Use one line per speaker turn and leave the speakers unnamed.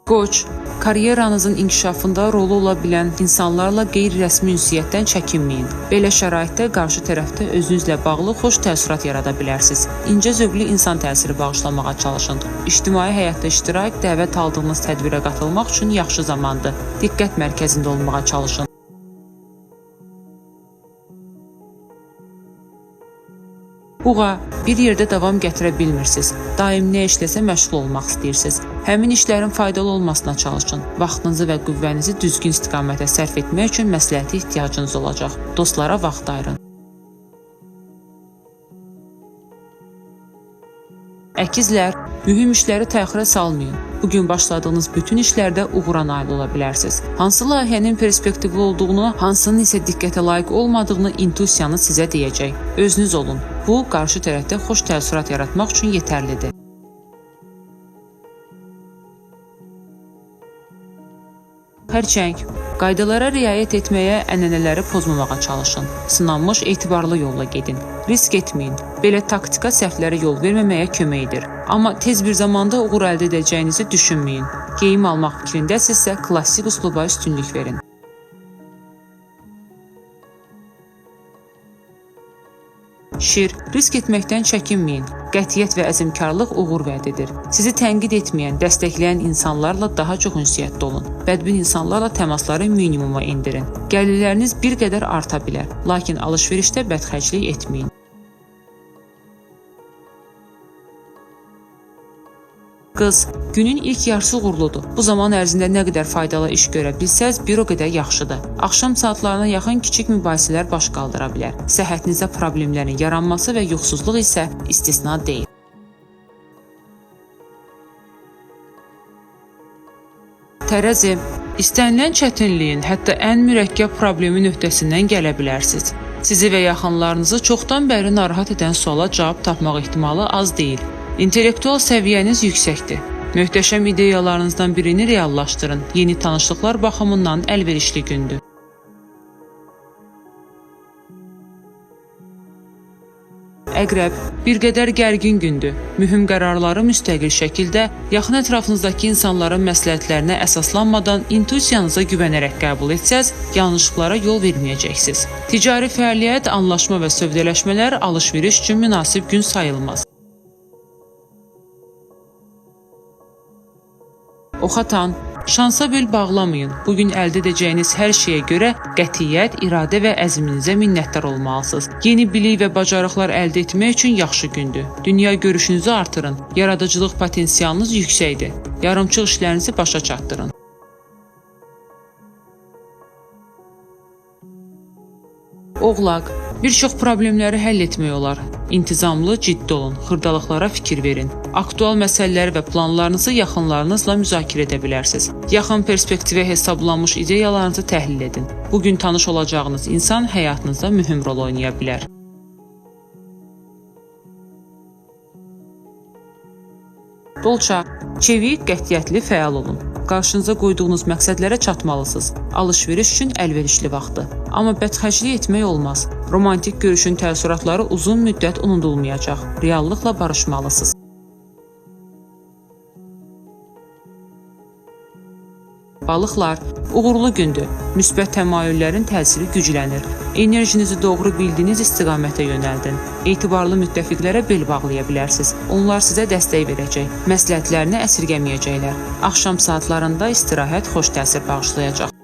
Qoç, karyeranızın inkişafında rolu ola bilən insanlarla qeyri-rəsmi ünsiyyətdən çəkinməyin. Belə şəraitdə qarşı tərəfdə özünüzlə bağlı xoş təəssürat yarada bilərsiniz. İncə zövqlü insan təsiri bağışlamağa çalışın. İctimai həyatda iştirak, dəvət aldığınız tədbirə qatılmaq üçün yaxşı zamandır. Diqqət mərkəzində olmağa çalışın. Buğa, bir yerdə davam gətirə bilmirsiniz. Daim nə işləsə məşğul olmaq istəyirsiniz. Həmin işlərin faydalı olmasına çalışın. Vaxtınızı və qüvvənizi düzgün istiqamətə sərf etmək üçün məsləhətə ehtiyacınız olacaq. Dostlara vaxt ayırın. Əkizlər, mühüm işləri təxirə salmayın. Bugün başladığınız bütün işlərdə uğura nail ola bilərsiniz. Hansı layihənin perspektivli olduğunu, hansının isə diqqətə layiq olmadığını intuisiyanız sizə deyəcək. Özünüz olun. Bu, qarşı tərəfdə xoş təəssürat yaratmaq üçün yetərlidir. Xərçəng, qaydalara riayət etməyə, ənənələri pozmamağa çalışın. Sınanmış, etibarlı yolla gedin. Risk etməyin. Belə taktika səhvlərə yol verməməyə kömək edir. Amma tez bir zamanda uğur əldə edəcəyinizi düşünməyin. Geyim almaq fikrindəsinizsə, klassik üsluba üstünlük verin. Şir, risk etməkdən çəkinməyin. Qətiyyət və əzmkarlıq uğur vəd edir. Sizi tənqid etməyən, dəstəkləyən insanlarla daha çox ünsiyyətdə olun. Bədbin insanlarla təmasları minimuma endirin. Gəlirləriniz bir qədər arta bilər, lakin alış-verişdə bədxərclik etməyin. Qız, günün ilk yarısı uğurludur. Bu zaman ərzində nə qədər faydalı iş görə bilsəz, bir o qədər yaxşıdır. Axşam saatlarına yaxın kiçik mübahisələr baş qaldıra bilər. Səhhətinizdə problemlərin yaranması və yuxusuzluq isə istisna deyil. Tərəzi, istənilən çətinliyin, hətta ən mürəkkəb problemin öhdəsindən gələ bilərsiniz. Sizi və yaxınlarınızı çoxdan bəri narahat edən suala cavab tapmaq ehtimalı az deyil. İntellektual səviyyəniz yüksəkdir. Möhtəşəm ideyalarınızdan birini reallaşdırın. Yeni tanışlıqlar baxımından əlverişli gündür. Əqrəb, bir qədər gərgin gündür. Mühüm qərarları müstəqil şəkildə, yaxın ətrafınızdakı insanların məsləhətlərinə əsaslanmadan intuisiyanıza güvənərək qəbul etsəz, yanlışlıqlara yol verməyəcəksiniz. Ticari fəaliyyət, anlaşma və sövdələşmələr alış-veriş üçün münasib gün sayılmaz. Oxatan, şansa bel bağlamayın. Bugün əldə edəcəyiniz hər şeyə görə qətiyyət, iradə və əzminizə minnətdar olmalısınız. Yeni bilik və bacarıqlar əldə etmək üçün yaxşı gündür. Dünya görüşünüzü artırın. Yaradıcılıq potensialınız yüksəkdir. Yarımçıq işlərinizi başa çatdırın. Oğlaq, bir çox problemləri həll etmək olar. İntizamlı, ciddi olun, xırdalıqlara fikir verin. Aktual məsələləri və planlarınızı yaxınlarınızla müzakirə edə bilərsiniz. Yaxın perspektivə hesablanmış ideyalarınızı təhlil edin. Bugün tanış olacağınız insan həyatınızda mühüm rol oynaya bilər. Dolça, çevik, qətiyyətli, fəal olun. Qarşınıza qoyduğunuz məqsədlərə çatmalısınız. Alış-veriş üçün əlverişli vaxtdır. Amma bədxərclik etmək olmaz. Romantik görüşün təəssüratları uzun müddət unudulmayacaq. Reallıqla barışmalısınız. Balıqlar, uğurlu gündür. Müsbət təmayüllərin təsiri güclənir. Enerjinizi doğru bildiyiniz istiqamətə yönəldin. Etibarlı müttəfiqlərə bel bağlaya bilərsiniz. Onlar sizə dəstək verəcək, məsləhətlərini əsirgəməyəcəklər. Axşam saatlarında istirahət xoş təsir bağışlayacaq.